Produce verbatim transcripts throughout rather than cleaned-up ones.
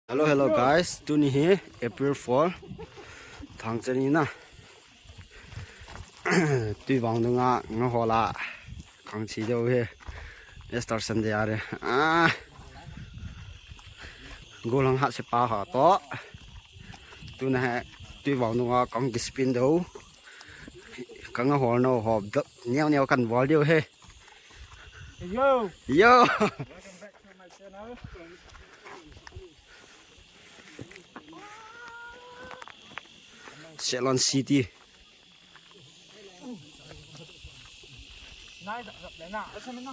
Hello, hello guys. Tuni hi April four. Thangcha ni na. Tui vang dunga nga hola. Kang chi deu hi. Easter Sunday are. Ah. Golang ha se pa ha to. Tuna he tui vang dunga kang kispin deu. Kang hol no hop dok. Neo neo kan bol deu he. Yo. Yo. Ceylon City.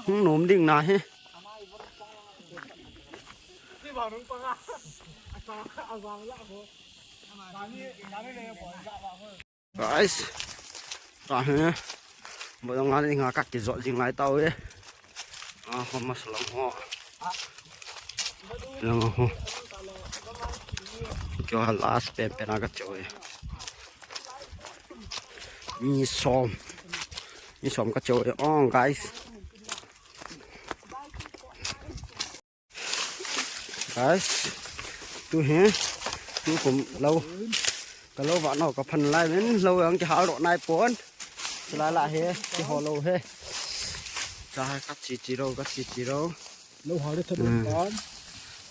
Hung nom ding na hi. Guys, ta he, bo dong ngal ni nga kak ki zot jing lai tau e. Ah, ho mas long ho. Long ho. Kyo ha last pen pen a ka cho e. Mi som. Mi som ka cho e. Oh, guys. Guys, tu hi, tu kum lo, ka lo va no ka phan lai min lo ang ki hal ro nai pon. Chalai la he, ki ho lo he. Cha ka chi chi ro, ka chi chi ro. Lo ha le thadon tan.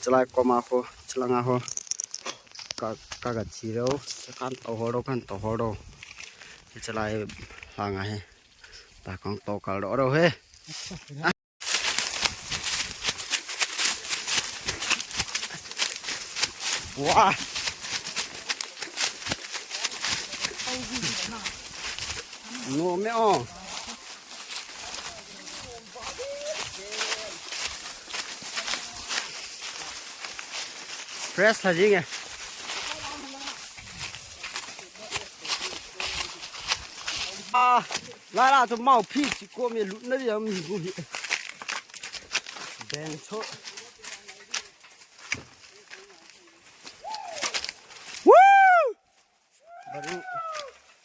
Chalai ko ma ko, chalanga ho. Ka ka ka chi ro, kan to ho ro, kan to ho ro. Chalai ha nga he. Ta kong to kal ro ro he. Wah. No me o. Fresh la jing e. Ah. Lai la chu mau phi chi ko me lut na dia mi bu hi. Ben cho. Woo! Barung.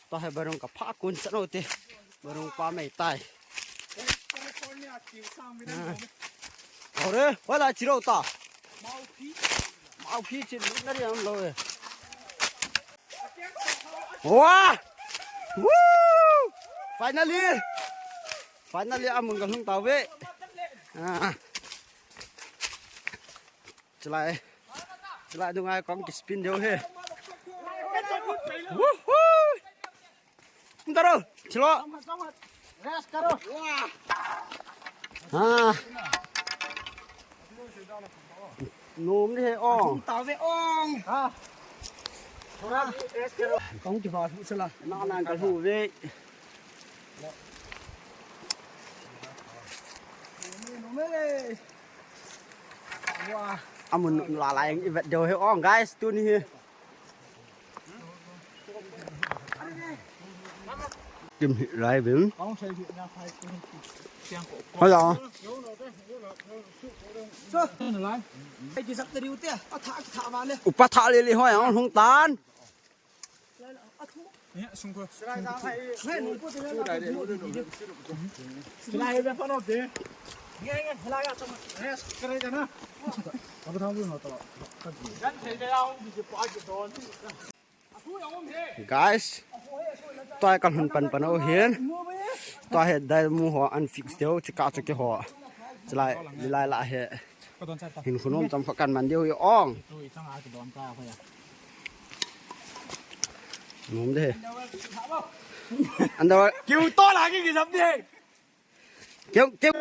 Ta hai barung ka pha kun sa no te. Barung pa mai tai. Ore, wala chi ro ta. Mau phi chi lut na dia am lo e. Wah! Woo! Finally! Finally, amun ka lhung tau ve. Ah. Chalai. Chalai dunga kong ki spin deu he. Woohoo! Ndaro, chilo. Rest karo. Ah. Nom ni he ong. Tau ve ong. Ha. Thora. Kong ki ba hu sala. Na na ka hu ve. Amun la la yang i vet deu he ong guys, tuni hi. Kim hi lai vin. Hello. Upa tha le le hoi ang hung tan. Guys, tua hi kan hun pan pan u hin. Tua hi dai mu ho an fix deu, chika chu ki ho. Chalai, lai la he. Hin hun um tam kho kan man deu hi ong. Nom de. Underwear. Kiu to la ki ki sap de. Kiu, kiu.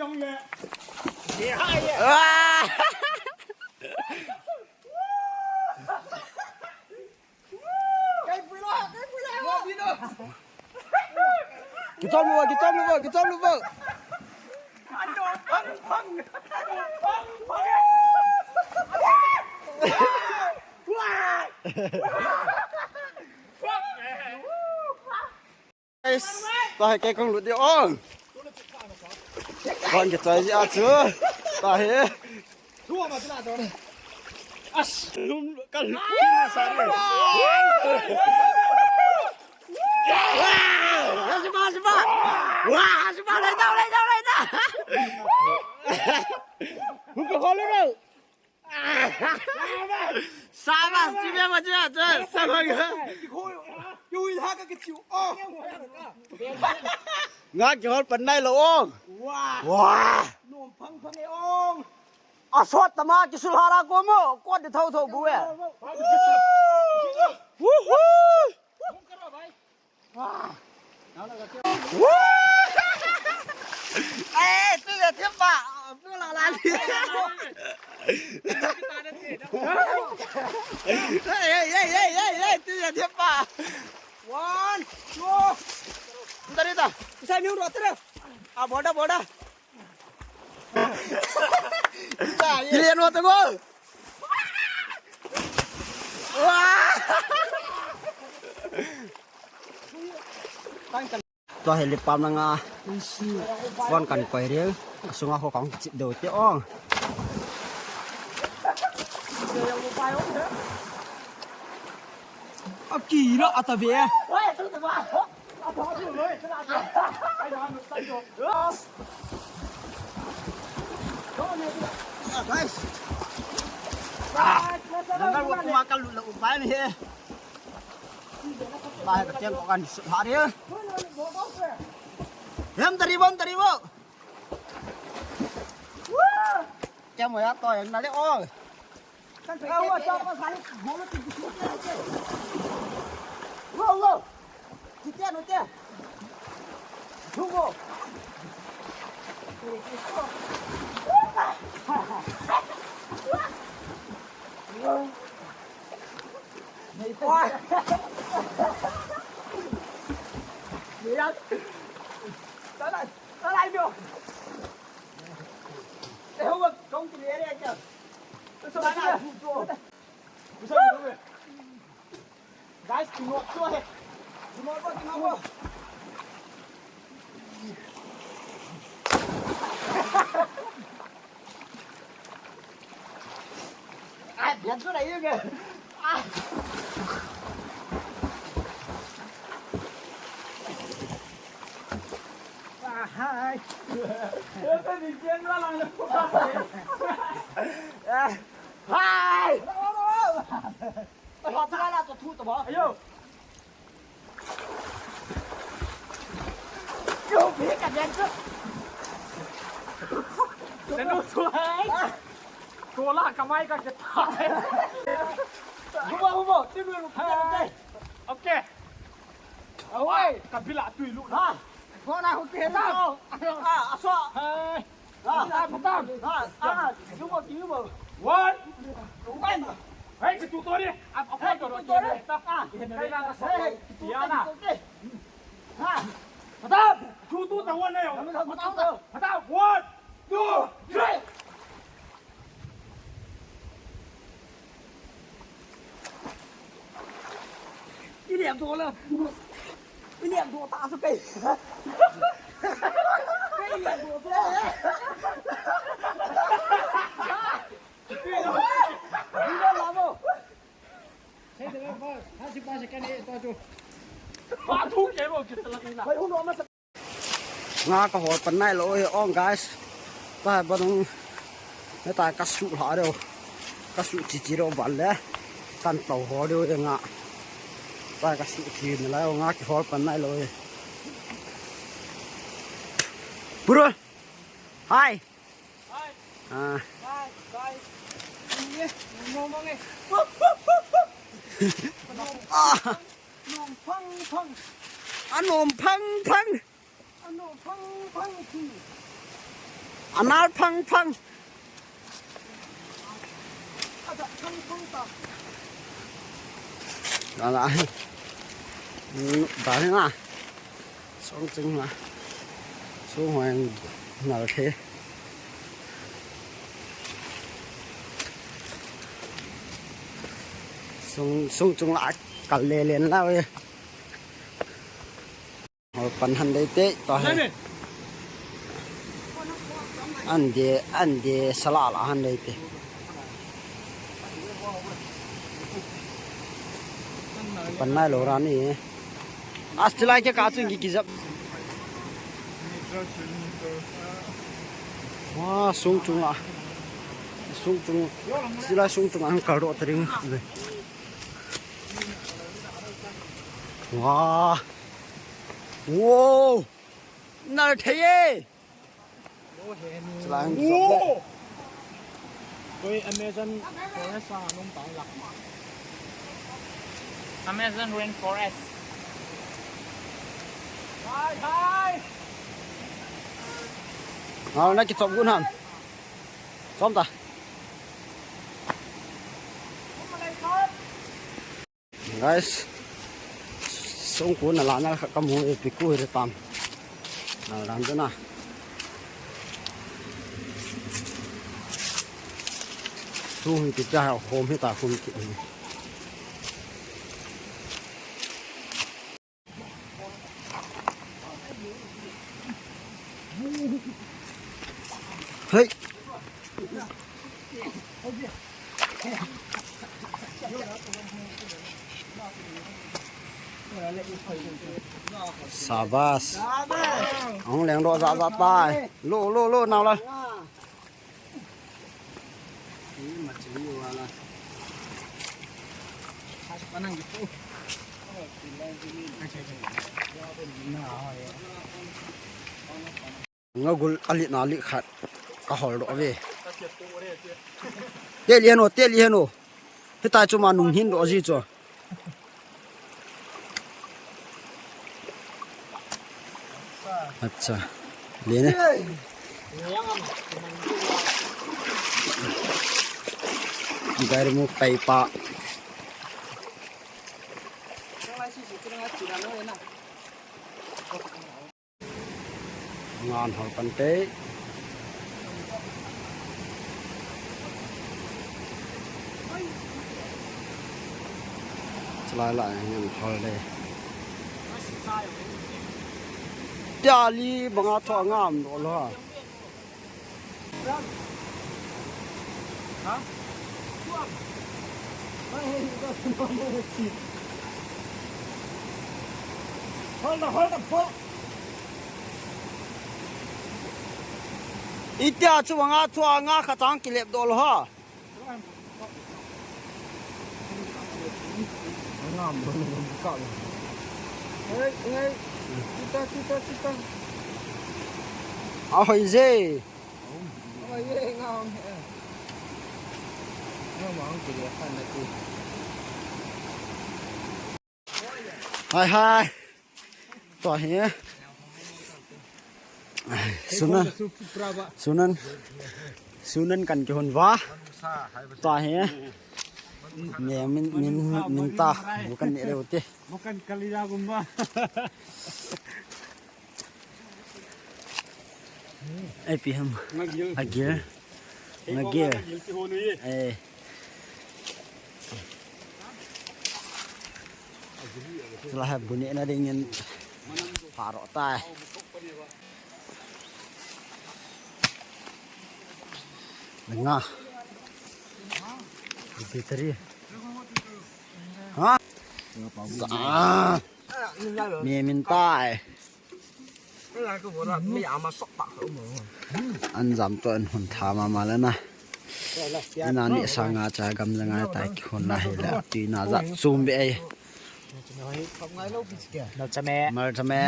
Ah! Kichom lu, kichom lu, kichom lu. Guys, ta hai kei kong lut deu ong. Kong kichoi ji a chu. Ta hai. Lum ka lum sa re. Wah, sipa, sipa. Wah, sipa, lai dau, lai dau, lai dau. Hung ka hol lo. Sabas, chibe ma chibe, chibe, sabas. Nga kihol pan nailou ong. Wah. Wah. Nom phang phang e ong. Asot tama kisul hala ko mo, ko de thau thau bu e. Woohoo. Eh, tu ya thiam pa. Pu la la li. Eh, eh, eh, eh, eh, tu ya thiam pa. One, two. Dari ta. Isa ni ro tere. Ah, boda, boda. Kilian mo tu ko. Wah. Tua hi lipam langa. Kon kan koi riu. Sunga ho kong chit do te ong. Akira atave. Guys. Ah, nang ko kuma kalu la upai ni he. Ba, ka tiang ko kan sut ha ri. Hem tari bom, tari bo. Tiang mo ya to yang na le o. Wo, wo. Ti tiang no tiang. Wo, wo. Guys, kino ko he. Kino ko, kino ko. Ah, biar tu lah, ya ke? Ah. Ah, hai. Ya, tu ni dia lah, lah. Ah, hai. Ayo. Yo, bhi ka den chu. Senu suai. Tola kamai ka kita. Hubo, hubo, tinu lu. Okay. Awai, kabila tu ilu. Ha. Kona hu ke na. Ah, aso. Hai. Ah, ah, patam. Ah, ah, yubo, yubo. One. One. Hey, kitu to ni. Ah, hey, kitu to ni. Ah, hey, hey, kitu to ni. Ha. Patam. Kitu to one na yo. Patam. Patam. One, two, three. Ini yang dua lah. Ini yang dua tak suka. Ini yang dua tu. Ini yang lama. Saya dah lepas. Hasil pas ikan ni tu tu. Batu kebo kita lagi lah. Hai, uno masa. Nga kahol pan nailou e ong, guys. Ta banung. Neta kasu lha deu. Kasu chichi deu ban le. Kan tau ho deu e nga. Ta kasu chi nalai o, nga kihol pan nailou e. Bro. Hi. Hi. Ah. Hi, guys. Ini, ngomong eh. Ah. Nom phang phang. Anom phang phang. Ano phang phang ki. Anal phang phang. Ada phang phang ta. Ala. Hmm, dah ni lah. Song ching lah. Song hoang nal the. Song, song chung lah kal le len lah we. Hol pan han dei te, to he. An de, an de, sala la han dei te. Pan nailou ra ni. Asti lai ke ka chung ki kijap. Wa, sung chung la. Sung chung, sila sung chung ang kal doh ta ding. Wah. Wow. Nal thei e. Sila ang kal doh. Koi Amazon forest a nung tang la. Amazon rainforest. Hai, hai. Ngal na kichop gun ham. Chom ta. Guys, sungkun a la nal khat kamu e, piku hi tam. Nal dan na. Sung hi ti cha hom hi ta khum ki. Hey. Sabas. Ang leng do za za tai. Lo, lo, lo, nau la. Nga gul a li na li khat ka hol doh ve. Te li heno, te li heno. Hitai chu ma nung hin doh ji chu. Acha. Le ne. Gari mu pai pa. Ngan hol pan te. Chalai lai ngan hol le. Tia li banga tho ngam doh lo ha. Itia chu anga chu anga kha chang kilep doh lo ha. Hey, hey. Chuta, chuta, chuta. Ahoi je. Hai, hai. Tua hi. Sunan. Sunan. Sunan kan kihon va. Tua hi. Ne min, min, min ta. Bukan ne leu te. Bukan kali ya gumba. Ai, pi ham. Ngagil. Agil. Ngagil. Ngagil ti honu ye. Eh. Chula ha bu nehna dingin pharo tai. Nga. Battery. Ha? Sa. Mi min tai. An jam to an hun tha mama le na. Ina ni sanga cha gam le ngai tai ki hun la hi la. Ti na ja chum be ai. Mal chame. Mal chame.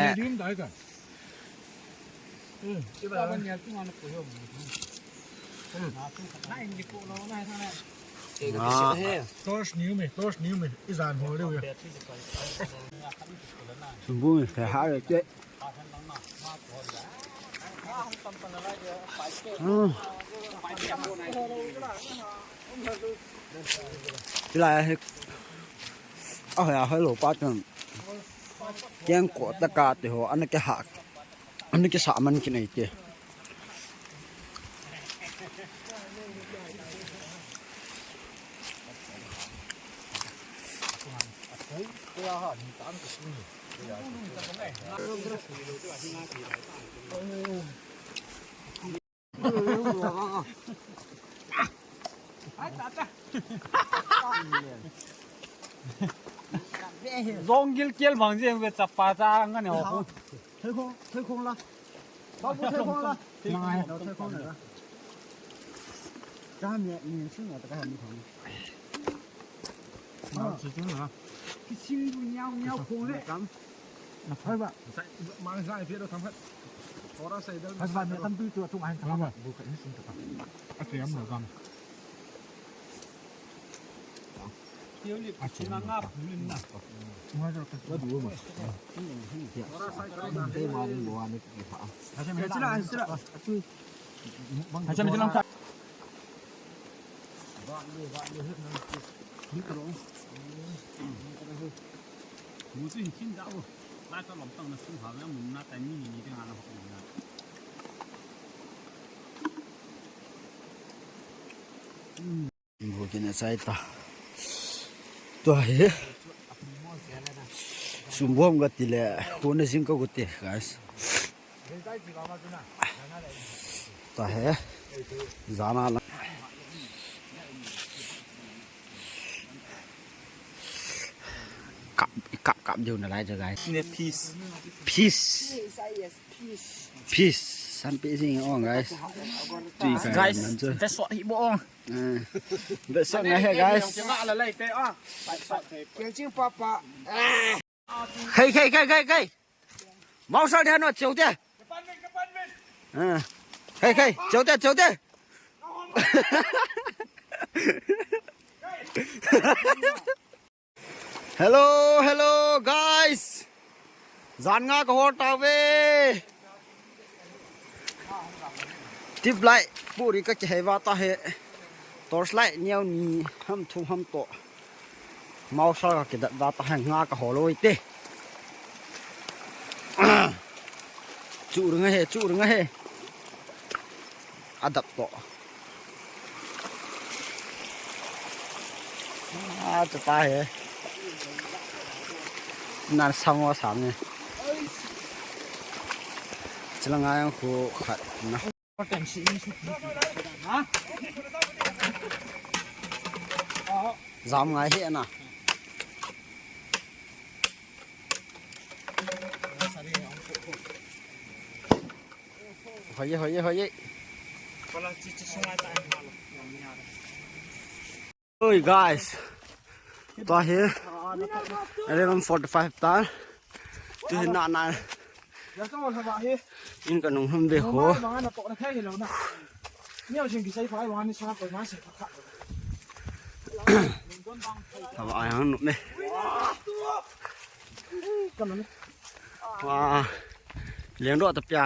Ah. Torch niu me, torch niu me. Ijan hol diu ya. Sumbu me, fe ha le che. Chulai hi. Ahoi, ahoi lo pa chun. Keng ko ta ka te ho, ana ke ha. Ana ke sa man ki nei te. Zong gil kial bang jeng ve chapa cha ngan ho. Thoi khong, thoi khong la. Ba bu thoi khong la. Ngai. Thoi khong la. Ka ham ya, ni sun na ta ka ham ni khong. Mau chi chu na. Ki sing du nyau nyau khong le. Kam. Na phai ba. Sai, mang sai phe do tham phat. Ora sai dal. Phai ba ne tam tu tu tu ai tham ba. Bu ka ni sun ta. A che am lo kam. Ki li a che nga nga bu lin na. Nga do ka. Wa du ma. Ora sai ka na. Te ma ni bo ani ki pha. Ha che me la, ha che la. Bukina chai ta. Tua hi. Sumbom ka ti le, khuna jing ka guti, guys. Ta he. Jana la. Kap, kap, kap diu na lai jo, guys. Ne peace. Peace. Peace. Sampai sini, oh, guys. Guys, that's what he want. Eh. That's what he, guys. Hey, hey, hey, hey, hey. Mau sal dia no, chau dia. Eh. Hey, hey, chau dia, chau dia. Hello, hello, guys. Jan nga ka hol tave. Tip light, puri ka kihei va ta he. Torch light, niau ni, ham thum ham to. Mau sa ka kidat va ta he, nga ka hol oi te. Chu ring he, chu ring he. Adap to. Ah, chu ta he. Nan samo sam ni. Chila ngai ang khu khat na. Jam ngai he na. Hoye, hoye, hoye. Oi, guys. Tua hi eleven forty-five ta. Tu hi na na. In ka nung hum de ho. Hava ai hang nu me. Wa. Leng do ta pia.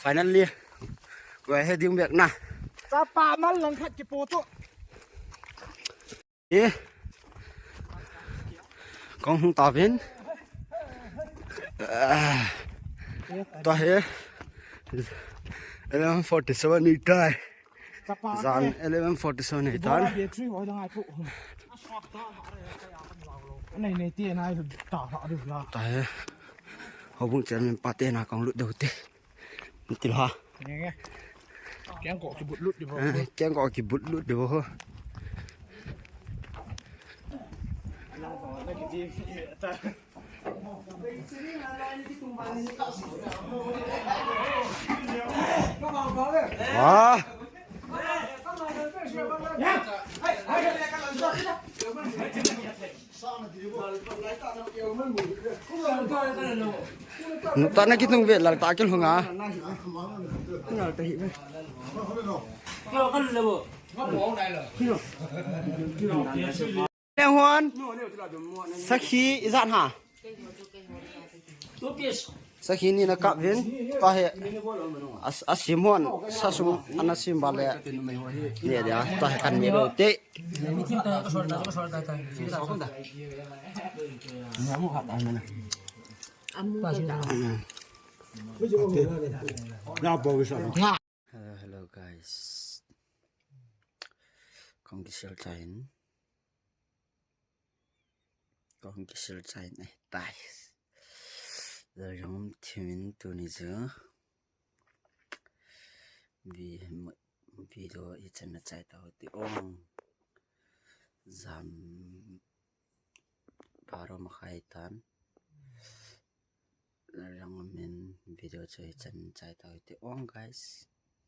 Finally. Koi he ding bek na. Chapa mal lang khat kipo tu. Eh. Kong hung ta vin. Ah. Ta he. Eleven forty-seven ni tai. Chapa. Jan ke. Eleven forty-seven ni tai. Bora battery ho dang ai pu. Nei nei ti nai ta ha du la. Ta he. Houbung chairman pa te na kong lut deu te. Ti la. Nge nge. Keng ko kibut lut di bo. Eh, keng ko kibut lut di bo ho. Wah. Nukta na kitung ve lal ta kil hunga. Lal ta hi ve. Leng Huan. Sakhi ijat ha. Sakhi ni na kap vin. Ta he. As, asim hon. Sasum ana sim bale. Ni dia. Ta he kan mi lo te. Hello, hello guys. Kong kisil chain. Kong kisil chain eh tai. Lalrangam thimin tuni chu. Vi, video ichan na chai tau ti ong. Jam baro makhai tan. Lalrangam in video chu ichan chai tau ti ong, guys.